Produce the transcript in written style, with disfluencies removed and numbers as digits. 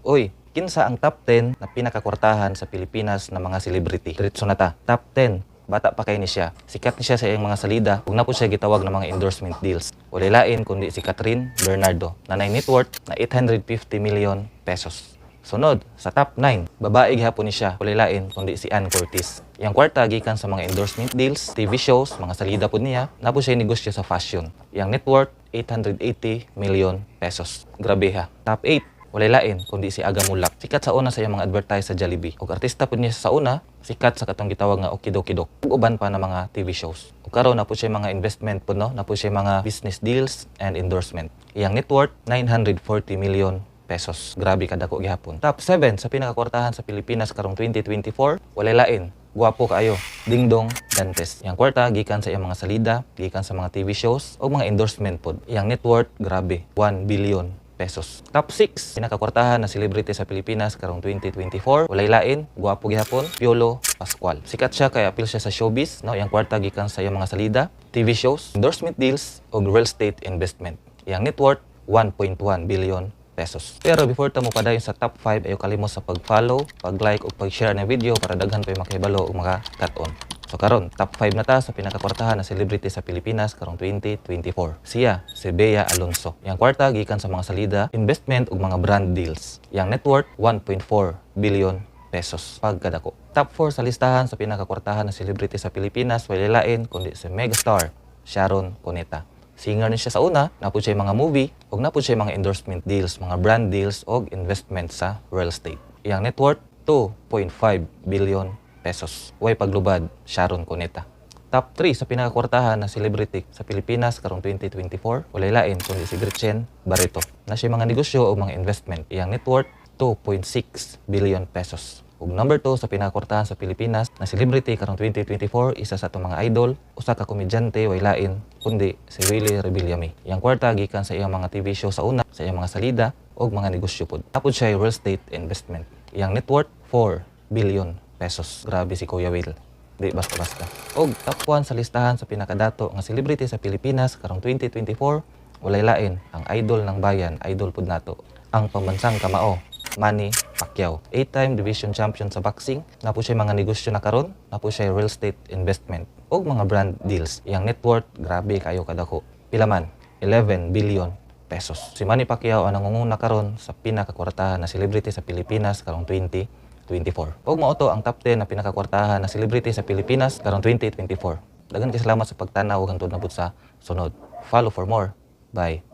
Uy, kinsa ang top 10 na pinakakwartahan sa Pilipinas na mga celebrity? Diretso na ta. Top 10. Bata pa kay ni siya. Sikat ni siya sa iyang mga salida ug na po siya gitawag ng mga endorsement deals. Walay lain kundi si Kathryn Bernardo na nay net worth na 850 million pesos. Sunod, sa top 9, babae gihapon ni siya, walay lain kundi si Ann Curtis. Iyang kwarta gikan sa mga endorsement deals, TV shows, mga salida pud niya, na po siya negosyo sa fashion. Iyang net worth, 880 million pesos. Grabe ha. Top 8, walay lain kundi si Aga Muhlach. Sikat sa una sa iyang mga advertise sa Jollibee. Ug artista pud niya sa una, sikat sa katong gitawag nga Okidokidok. Ug uban pa na mga TV shows. Ug karon na po siya mga investment pud, no, na po siya mga business deals and endorsement. Iyang net worth, 940 million pesos. Grabe kadako gihapon. Top 7 sa pinakakwartahan sa Pilipinas karong 2024, walay lain. Guwapo kaayo, Dingdong Dantes. Iyang kwarta gikan sa iyang mga salida, gikan sa mga TV shows o mga endorsement pod. Iyang net worth, grabe, 1 billion pesos. Top 6 pinakakwartahan na celebrity sa Pilipinas karong 2024, walay lain, guwapo gihapon, Piolo Pascual. Sikat siya kay apil siya sa showbiz, no? Iyang kwarta gikan sa iyang mga salida, TV shows, endorsement deals ug real estate investment. Iyang net worth, 1.1 billion pesos. Pero before ta mo padayon sa top 5, ayaw kalimot sa pag-follow, pag-like ug pag-share ng video para daghan pa yung makahibalo ug maka-cut-on. So karon, top 5 na ta sa pinakakwartahan na celebrity sa Pilipinas karong 2024. Siya, si Bea Alonzo. Iyang kwarta gikan sa mga salida, investment ug mga brand deals. Iyang net worth, 1.4 billion pesos. Pagkadako. Top 4 sa listahan sa pinakakwartahan na celebrity sa Pilipinas, walay lain kundi si megastar Sharon Cuneta. Singer ni siya sa una, naa pod siya mga movie, ug naa pod siya mga endorsement deals, mga brand deals og investment sa real estate. Iyang net worth, 2.5 billion pesos. Way paglubad, Sharon Cuneta. Top 3 sa pinakakwartahan na celebrity sa Pilipinas karong 2024, walay lain kundi si Gretchen Barretto. Naa siya mga negosyo o mga investment. Iyang net worth, 2.6 billion pesos. Ug number 2 sa pinakakwartahan sa Pilipinas na celebrity karong 2024, isa sa atong mga idol, usa ka komedyante, way lain kundi si Willie Revillame. Iyang kwarta gikan sa iyang mga TV show sa una, sa iyang mga salida ug mga negosyo pod. Naa pod siya real estate investment. Iyang net worth, 4 billion pesos. Grabe si Kuya Will. Di basta-basta. Og top 1 sa listahan sa pinakadato nga celebrity sa Pilipinas karong 2024, walay lain, ang idol ng bayan, idol pud nato, ang pambansang kamao, Manny Pacquiao. 8-time division champion sa boxing, naa po siya mga negosyo na karon, naa po siya real estate investment ug mga brand deals. Iyang net worth, grabe kayo kadako. Pila man? 11 billion pesos. Si Manny Pacquiao ang nangunguna karon sa pinakakwartahan na celebrity sa Pilipinas karong 2024. Ug mao to ang top 10 na pinakakwartahan na celebrity sa Pilipinas karong 2024. Daghan kay salamat sa pagtanaw ug hangtod na pud sa sunod. Follow for more. Bye.